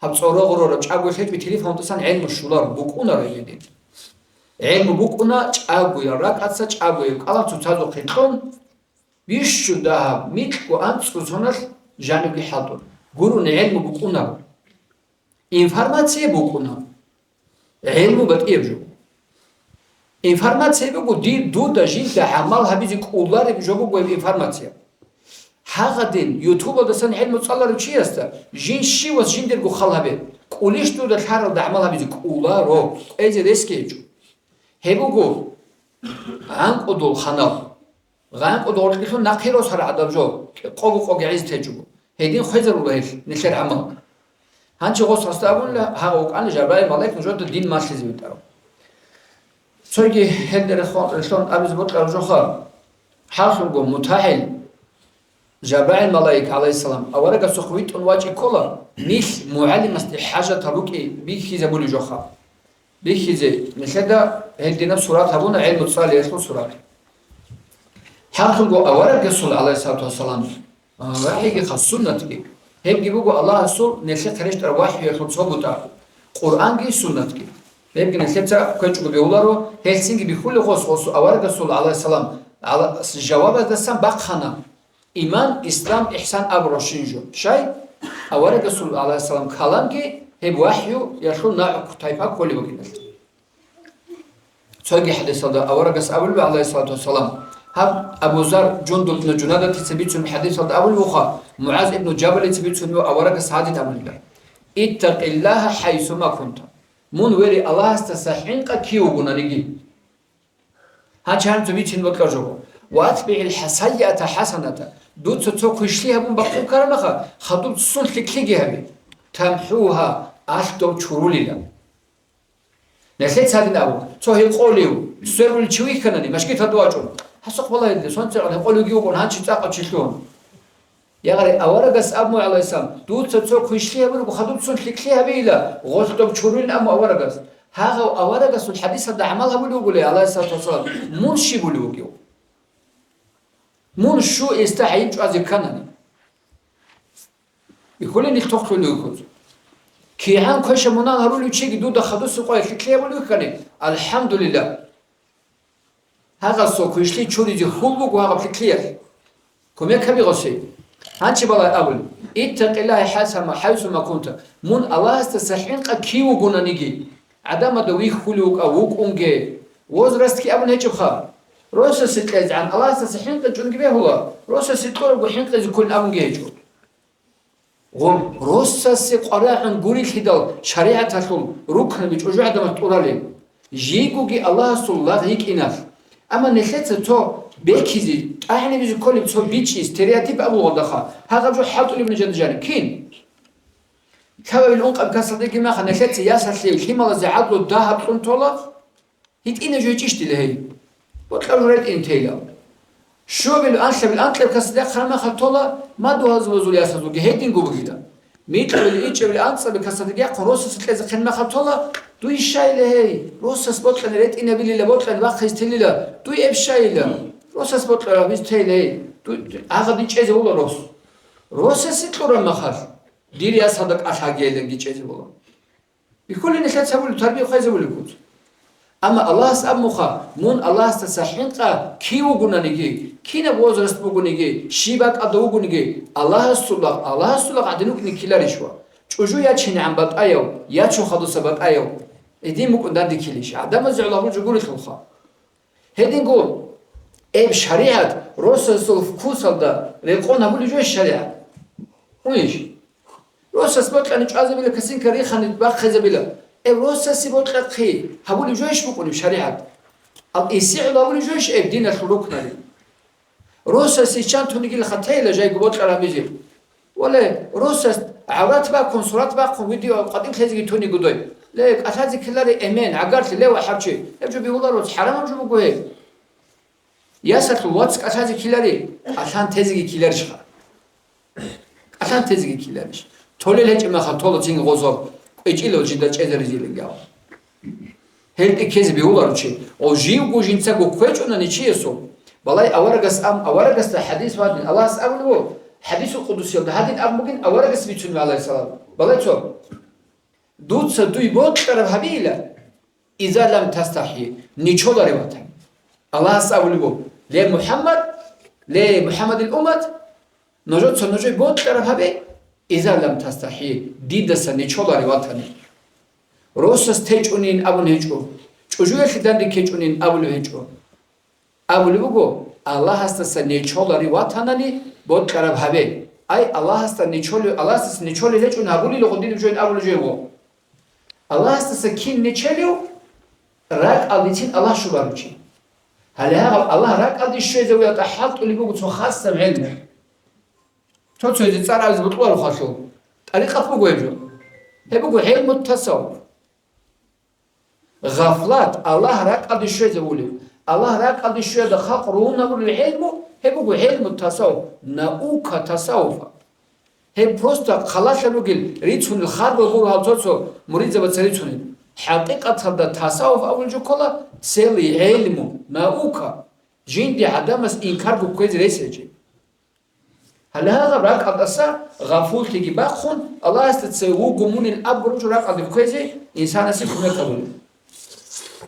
Гьаб цӀорогъорораб чӀаго лъечӀби телефонтӀасан гӀелму щоларо, букӀунаро гьедин. ГӀелму букӀуна чӀагоял ракӀаца чӀагояб кӀалал цоцазухъе кьун, бищун дагьаб микьго анцӀго соналъ жанибги хӀалтӀун. Гурони гӀелму букӀунаро. Информация букӀуна. ГӀелму батӀияб жо. Информация буго, дир, дуда жинда гӀамал гьабизе кӀолареб жо буго гьеб информация. Гьагъадин ютубалдасан гӀелму цӀаларав чиясда жин щивас жиндирго хал гьабе, кӀулищ дуда лъаралда гӀамал гьабизе кӀоларо, кӀвезе ресги гьечӀо. Гьеб буго гӀанкӀудул ханал. ГъанкӀуда гъоркьилъун нахъе росарал гӀадаб жо, къого-къоги гӀез течӀого. Гьедин хвезарула гьел нилъер гӀамал. Гьанчи гъос гъасда абунила, гьагъа вукӀана Жабраил малаик нужеда дин малъизе витӀарав. Цоги гьелде рехун, релъун абизе бокьараб жоха. Гьалъунго мутагӀил Жабраил малаик, гӀалайгьиссалам, аварагасухъ витӀун вачӀи ккола, нилъ мугӀалимасде хӀажатал рукӀи бихьизабулеб жоха. Бихьизе нилъеда гьел динаб сурат гьабуна, гӀелму цӀалиялъул сурат. Гьанкъунго авараг Расул, гӀалайгьиссалату вассалам, а, вахӀиги хас суннатги. Гьебги буго Аллагьасул нилъехъе рещтӀараб вахӀиялъул цо бутӀа, Къуръанги суннатги. Гьебги нилъеца кквечӀого бегьуларо, гьелъинги бихьулеб гъос, гъосул аварагасул, гӀалайгьиссалам, гӀала-, жавабаздасан бахъана: иман, ислам, ихсан абурал щин жо. Щай? Аварагасул, гӀалайгьиссалам, каламги гьеб вахӀюялъул нагӀу тайпа кколеб бугиналъ. Цоги хӀадисалда аварагас абулеб, гӀалайгьиссалату вассалам, гьаб Абу Зар Жундуб ибн Жунадатица бицунеб хӀадисалда абулеб буха, МугӀаз ибн Жабалица бицунеб аварагас гьадин абулеб: «Иттакъиллагьа хӀайсума кунта». Мун вери Аллагьасдаса хӀинкъа кив вугонаниги. Гьанчи гьанцо бицин бокьа жо. «Ва атбигӀил хӀа-, сайиата хӀасаната». Дуца цо квешлъи гьабун бахъун ккарамаха, хадуб ццун лъикӀлъиги гьабе. «ТамхӀугьа», алъ дов чурулила. Нилъеца гьадин абу, цо гьекъолев, сверулев чи вихьанани, машгиталда вачӀун. Гьасухъ балагье дида, сонцегӀан гьекъолевги вукӀун, гьанчи цӀакъав чилъун. Ягъари, аварагас абун, гӀалайгьиссалам, дуца цо квешлъи гьабураб хадуб ццун лъикӀлъи гьабейила, гъолъ доб чурулин абун аварагас. Гьагъав аварагасул хӀадисалда гӀамал гьабулев вугулей, гӀалайгьиссалату вассалам, мун щиб вугев? Мун щу эсда гӀайиб чӀвазе кканани? Бихьулин нилъ тохлъулев вихьуз. КигӀан квеша-мунагьал гьарулев чиги дуда хадусеб къоялъ лъикӀлъи гьабулев вихьани, алхӀамдулиллагь. Гьагъасул квешлъи чуризе хьул буго гьагъаб лъикӀлъиялъ. Кумек гьабе гъосие. Гьанчи балай абулеб: «Иттакъиллагьа хӀайсума, хӀайсума кунта». Мун Аллагьасдаса хӀинкъа кив вугонаниги, гӀадамазда вихьулев вукӀа вукӀунге, возрастги абун гьечӀебха. Росасе кьезегӀан Аллагьасдаса хӀинкъичӀунги бегьула, росасе кьурабго хӀинкъизе кколин абунги гьечӀо. Гъоб росасе къварагӀун гурелъидал шаригӀаталъул рукнаби чӀужугӀаданалъ тӀуралел, жийгоги Аллагьасул лагъ йикӀиналъ. Амма нилъеца цо бекизе, тӀагӀинабизе кколеб цо бичӀчӀи, стереотип абулгъадаха, гьагъаб жо хӀалтӀулеб нижеда жаниб. Кин? Лъабабил ункъаб касалдеги маха нилъеца ясалъе лъималазе гӀадлу дагьаб кьун тола? ГьитӀинаб жо гьечӀищ дила гьей? Бокьараб жо ретӀин тейилан. Щуабил, анлъабил анкьаб касда хъармахъа тола, мадугьалзабазул ясазулги гьединго бугила. Микьабил, ичӀабил, анцӀабил касда дигахъун росасе кьезе хъенмахъа тола, дуй щайила гьей? Росас бокьани ретӀинабилила, бокьани бахъизе телила, дуй эб щайила? Росас бокьараб гьабиз тейила гьей? Дуй, дуй, агъадин чӀезе ула рос. Росасе кьураб махалъ, дир ясалда кӀалъагейиланги чӀезе ула. Бихьулин нилъеца гьабулеб, тарбия хвезабулеб гуц. Амма Аллагьас абун буха, мун Аллагьасдаса хӀинкъа кив вугонаниги, кинаб возраст бугониги, щиб бакӀалда вугониги, Аллагьасул лагъ, Аллагьасул лагъ гӀадин вукӀине ккеларищ ва? ЧӀужу ячинегӀан батӀаяв, ячун хадуса батӀаяв, гьедин букӀун дандеккелищ? ГӀадамазе гӀоло гьабураб жо гурелъулха. Гьединго, эб шаригӀат росасул вкусалда рекъон гьабулеб жойищ шаригӀат? Гьунищ? Росас бокьани чӀвазабила, косинка рихани бахъизабила. Эб росасе бокьахъи гьабулеб жойищ букӀунеб шаригӀат? Ал исигӀул гьабулеб жойищ эб диналъул рукнаби? Росасе чан тунигил хатейила жайго бокьарабизе. Вале, росас гӀаврат бакун, сурат бахъун, видео къватӀив лъезеги туни гудой. Ле, кӀалъазе ккеларе эмен, гӀагарлъи, ле, вахӀарчи. Гьеб жо бигьуларо, хӀарамаб жо буго гьеб. Ясалъул вац кӀалъазе ккеларе, кӀалъан тезеги ккеларищха? КӀалъан тезеги ккеларищ? Толел гьечӀеб махал тола цинги гъозал, кӀвечӀила жинда чӀезаризилан гьав. Гьел тӀекезе бегьуларо чи, гъов живго жинцаго кквечӀунани чиясул. Балай аварагас ам, аварагасда хӀадис вадин, Аллагьас абулеб, хӀадисул къудусиялда гьадин абун бугин, аварагас бицунеб, гӀалайгьиссалам. Балай цо. Дуца дуй бокьараб гьабейила, иза лам тастахӀи, нечоларе ватани. Аллагьас абулеб, ле МухӀаммад, ле МухӀаммадил уммат, нужеца нужее бокьараб гьабе, иза лам тастахӀи, дидаса нечоларе ватани. Росас течӀунин абун гьечӀо, чӀужуялъе данде ккечӀунин абулев гьечӀо. Абулеб буго, Аллагьасдаса нечоларе ватанани бокьараб гьабе. Ай, Аллагьасда нечолев, Аллагьасдаса нечолел гьечӀун гьабулила гъодинаб жоян абулеб жойго. Аллагьасдаса кин нечелев? РакӀалдецин Аллагь щварав чи. Гьале гьаб Аллагь ракӀалде щвезавиялда хӀалтӀулеб буго цо хасаб гӀелму. Цо-цоязе цӀар абизе бокьуларо халъул. ТӀарикъат буго гьеб жо. Гьеб буго гӀелму тасаввуф. Гъафлат, Аллагь ракӀалде щвезавулев, Аллагь ракӀалде щвеялда халкъ рун гьабулев гӀелму, гьеб буго гӀелму тасаввуф, наука тасаввуфа. Гьеб просто халалъа ругел рицунел хадуб гуро гьал цо-цо муридзабаца рицунел. ХӀакъикъаталда тасаввуф абулеб жо ккола целый гӀелму, наука, жинди гӀадамас инкарго кквезе рес гьечӀеб. Гьале гьагъаб ракӀалдаса гъафуллъиги бахъун, Аллагьасда цеве вуго мунин абураб жо ракӀалде кквезе инсанасе кумек гьабулеб.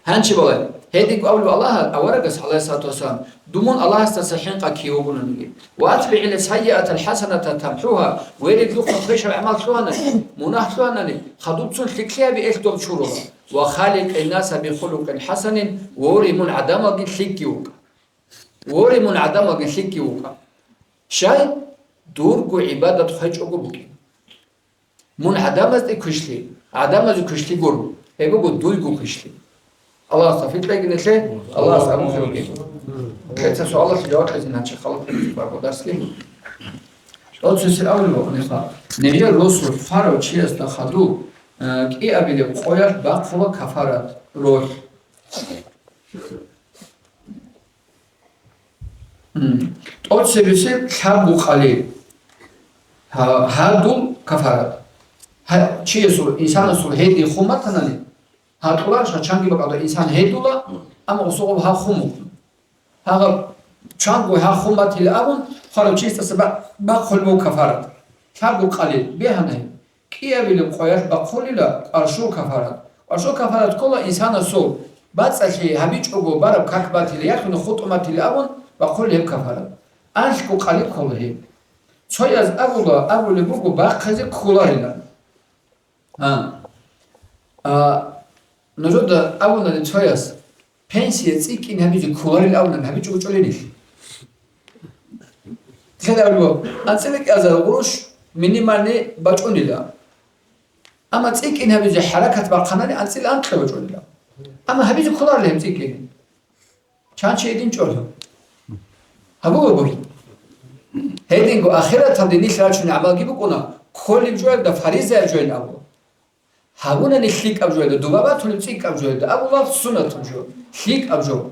Гьанчи балай, гьединго абулеб Аллагьас, аварагас, гӀалайгьиссалату вассалам, дун мун Аллагьасдаса хӀинкъа кив вугониги. «Ва атбигӀил сайиатал хӀасаната тамхӀугьа», вериглъухъа квешаб гӀамал лъугьанани, мунагь лъугьанани, хадубцун лъикӀлъи гьаби, элъ доб чурула. «Ва халикъин наса бихулукъин хӀасанин», воре, мун гӀадамалги лъикӀги вукӀа. Воре, мун гӀадамалги лъикӀги вукӀа. Щай? Дурго гӀибадат хвечӀого букӀин. Мун гӀадамазде квешлъи, гӀадамазе квешлъи гуро, гьеб буго дуйго квешлъи. Аллагьас тавфикъ кьеги нилъе, Аллагьас абухъе ругел. Нилъеца суалалъе жаваб кьезе наче халатаб дарслъи. ТӀоцесел авлу вахъунеха. Нижер росулъ хварав чиясда хадув, э, кӀиабилеб къоялъ бахъула кафарат, ролъ. М. ТӀоцебесеб лъабго къалил. Гьа-, гьадул кафарат. Гьа-, чиясул, инсанасул гьедин хун батанани, гьакьуларищ, чанги бакӀалда инсан гьедула, амма гъосул гъоб гьаб хун букӀун. Гьагъаб чанго гьаб хун батила абун, хварав чиясдаса ба-, бахъулеб буго кафарат. Лъабго къалил, бегьанай. КӀиабилеб къоялъ бахъулила кӀваршул кафарат. КӀваршул кафарат ккола инсанасул бацӀалъи гьабичӀого бараб как батила, ялъуни хутӀун батила абун бахъулеб кафарат. Анлъго къалил ккола гьеб. Цояз абула, абулеб буго бахъизе кколарилан. А. А, нужеда абуна цояс, пенсия цӀикӀкӀин гьабизе кколарил абунани гьабичӀого чӀолелищ? Лъела абулеб, анцӀила кӀиазарал гъурущ минимальный бачӀунила. Амма цӀикӀкӀин гьабизе хӀаракат бахъанани анцӀила анкьа бачӀунила. Амма гьабизе кколарила гьеб цӀикӀкӀин. Чан чи гьедин чӀола. Гьабула гури. Гьединго ахираталде нилъ рачунел гӀамалги букӀуна, кколеб жоялда фаризаяб жоян абула. Гьабунани лъикӀаб жоялда, дуба батулеб цӀикӀкӀаб жоялда, абула суннатаб жо, лъикӀаб жо.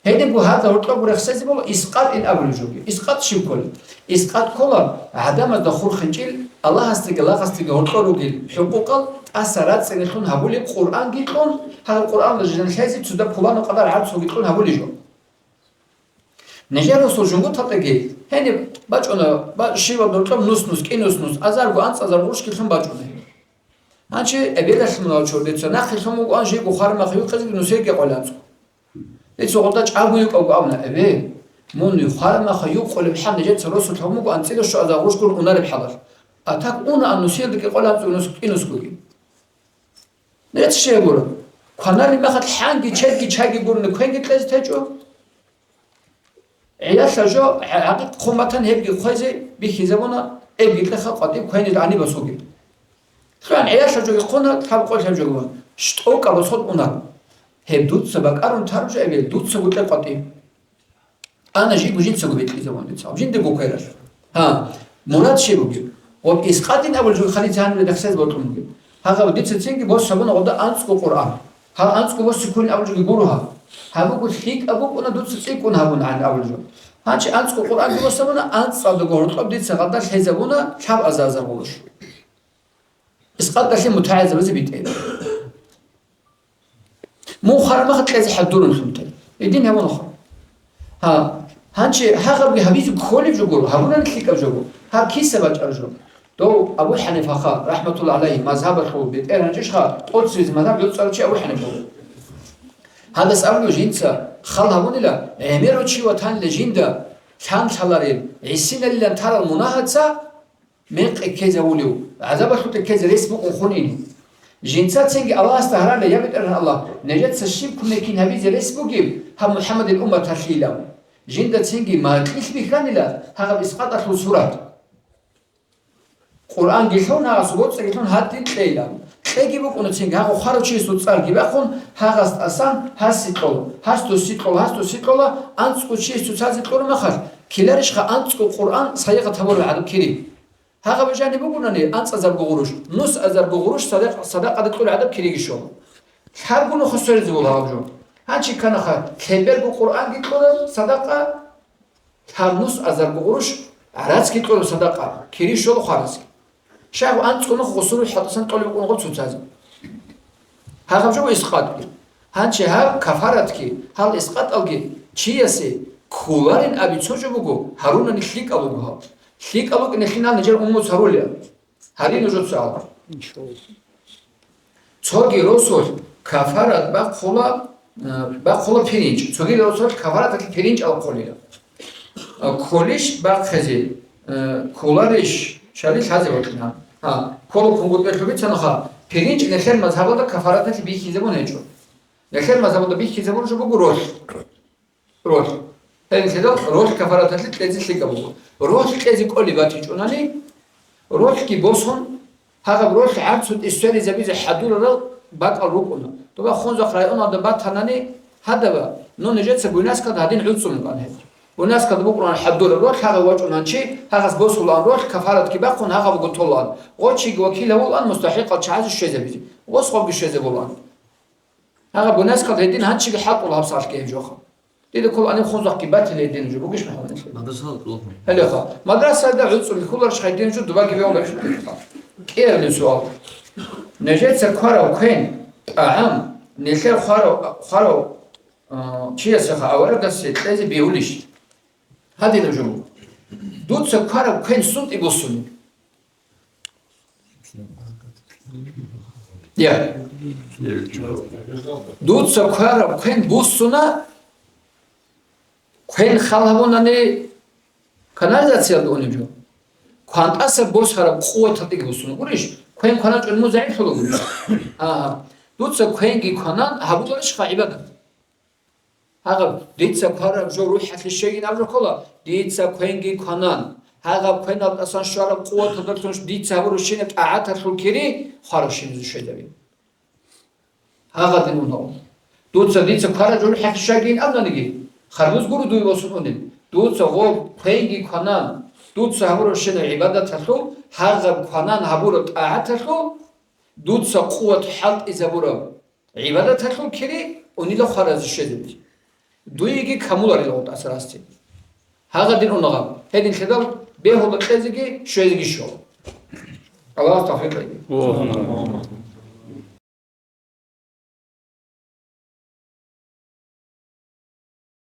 Гьединго гьазда гьоркьоб рехсезе буго искъатӀин абулеб жоги. ИскъатӀ щиб кколеб? ИскъатӀ ккола гӀадамазда хурхинчӀил, Аллагьасдаги лагъасдаги гьоркьор ругел хӀукъукъал тӀаса рацӀцӀалъун гьабулеб, Къуръанги кьун, гьал Къуръаналда жанлъайзе цо доб пуланаб къадар гӀарцуги кьун гьабулеб жо. Нижер росул жунгуталдаги гьениб бачӀуна, ба-, щибаб гьоркьоб нус-нус, кӀи нус-нус, азарго анцӀазар гъурущги лъун бачӀуна. Гьанже эбелалъ мунагьал чордеца нахъе лъун вугоан жего хвармаха юкъезеги нусееги къваланцӀго. Дица гъода чӀаго юкъавго абуна: «Эбе, мун хвармаха юкъулеб хӀал нижеца росулъ гьабун буго анцӀила щуазар гъурущ гур унареб хӀалалъ. А так унаан нусиялдаги къваланцӀго нус кӀинусгоги». Нилъеца щай гуро? Кваналеб мехалъ хӀанги чедги чайги гурони квенги кьезе течӀо. ГӀиялъа жо гӀакъикъ хъун батани, гьебги хъвезе бихьизабуна, эбги кьеха къватӀиб квенил гьаниб босуги. Лъугьан гӀиялъа жоги хъуна, лъабкъоялъа жоги хъуна. ЩтӀокӀаб босун уна. Гьеб дуца бакӀарун тараб жо эбел, дуцаго кье къватӀиб. Ана жиго жинцаго бекьизабун дица, жиндего квералъ. Гьа, мурад щиб бугеб? Гъоб искъатӀин абулеб жо хадица гьаниб рехсез бокьун бугеб. Гьагъаб дица цинги босабуна гъода анцӀго Къуръан. Гьаб анцӀго босе кколин абулеб жоги гуро гьаб. Гьаб буго лъикӀаб букӀуна дуца цӀикӀкӀун гьабун гӀан абулеб жо. Гьанчи анцӀго Къуръанги босабуна, анцӀалдаго гьоркьоб дица гъалда лъезабуна лъабазазар гъурущ. ИскъатӀалъе мутагӀилзабазе битӀе. Мун хварабаха кьезе хӀадурун лъунтел. Гьедин гьабунаха. Гьа, гьанчи гьагъабги гьабизе кколеб жо гуро, гьабунани лъикӀаб жо гуро. Гьаб киса бачӀараб жо? Дов Абу ХӀанифаха, рахӀматулла гӀалайгьи, мазгьабалъул бетӀер гьанжищха, тӀоцеризе мазгьаб йоцӀарав чи Абу ХӀанифа вуго. Гьадас абулеб жинца хал гьабунила, гӀемерав чи ватанила жинда лъан лъаларел, гӀисиналилан тарал мунагьаца, мекъи ккезавулев, гӀазабалъутӀи ккезе рес букӀун хунин. Жинца цинги Аллагьасда гьарала: «Я БетӀергьан Аллагь, нижеца щиб кумекин гьабизе рес бугеб гьаб МухӀаммадил умматалъийилан?» Жинда цинги макьилъ бихьанила гьагъаб искъатӀалъул сурат. Къуръанги лъун, гьагъасул боцӀиги лъун гьадин кьейилан. Кьеги букӀуна цинги гьагъав хварав чиясул цӀарги бахъун, гьагъас тӀасан гьаси кьола, гьас доси кьола, гьас доси кьола, анцӀго чияс цоцазе кьураб махалъ, ккеларищха анцӀго Къуръан сайигъат гьабурал гӀадаб кири? Гьагъаб жаниб бугунани анцӀазарго гъурущ, нусазарго гъурущ садакъ-, садакъаде кьурал гӀадаб кириги щола. Лъабго нухалъ сверизабула гьаб жо. Гьанчи кканаха, лъеберго Къуръанги кьураб садакъа, лъаб нусазарго гъурущ гӀарацги кьураб садакъа, кири щола хваразе. Щай гьаб анцӀго нух гъосул рухӀ хӀалтӀасан кьолеб букӀун гъоб цоцазе. Гьагъаб жо искъатги. Гьанчи гьаб кафаратги, гьал искъатӀалги чиясе кколарин аби цо жо буго, гьарунани лъикӀал руго гьаб. ЛъикӀал рукӀиналъин гьал нижер уммуц гьарулел. Гьари нужеца алла. Цоги росулъ кафарат бахъула, э, бахъула пиринч. Цоги росулъ кафараталъе пиринч абун кколила. Э, кколищ бахъизе, э, кколарищ, щали лъазе вокьина. Гьа, ккола кунгутӀелъул бицанаха, пиринч нилъер мазгьабалда кафараталъе бихьизабун гьечӀо. Нилъер мазгьабалда бихьизабураб жо буго ролъ. Ролъ. Гьеле лъидал ролъ кафараталъе кьезе лъикӀаб буго. Ролъ кьезе кӀолеб батичӀунани, ролъги босун, гьагъаб ролъ гӀарцу тӀисваризабизе хӀадурарал бакӀал рукӀуна. Доба Хунзахъ районалда батанани, гьадаб, ну, нижеца Буйнакскалда гьадин гӀуцӀцӀун букӀан гьеб. Буйнакскалда букӀунаан хӀадураб ролъ, гьагъав вачӀунан чи, гьагъас босулаан ролъ, кафаратги бахъун, гьагъаб буго толаан. Гъочиги вакил гьавулаан мустахӀикъал чагӀазе щвезабизе. Гъос гъобги щвезе болаан. Гьагъаб Буйнакскалда гьедин гьанчиги хӀалтӀула гьаб сахлъи гьеб жоха. Дида ккола гьаниб Хунзахъги батила гьедин жо бугищ, МухӀаммад? Мадраса гьалкьулаха. Гьелеха. Мадрасада гӀуцӀцӀун хьуларищ гьедин жо, дубаги вегьуларищ? КӀиабилин суал. Нижеца кварав квен, тӀагӀам, нилъер хварав, хварав, а, чиясеха аварагасе кьезе бегьулищ? Гьадинаб жо буго. Дуца квараб квен сунтӀи буссуни? Я. Дуца квараб квен буссуна, квен хал гьабунани канализациялда унеб жо. КвантӀаса босараб къуваталдеги буссуна. Гурищ, квен кваначӀун мун загӀиплъула гурищ? Агьа. Дуца квенги кванан гьабуларищха гӀибадат? Гьагъаб, дица квараб жо рухӀалъе щвегин абураб ккола, дица квенги кванан. Гьагъаб квеналдасан щвараб къуваталдалъун дица гьабурабщинаб тӀагӀаталъул кири хварабщиназе щвезабин. Гьагъадин унав. Дуца дица квараб жо рухӀалъе щвегин абунаниги, харбуз гуро дуе босун унеб. Дуца гъоб квенги кванан. Дуца гьабурабщинаб гӀибадаталъул, гьагъаб кванан гьабураб тӀагӀаталъул, дуца къуват хӀалтӀизабураб гӀибадаталъул кири унила хваразе щвезабизе. Дуеги камуларила гъутӀаса расти. Гьагъадин унагъаб. Гьедин лъидал бегьула кьезеги щвезеги щола. Аллагьас тавфикъ кьеги.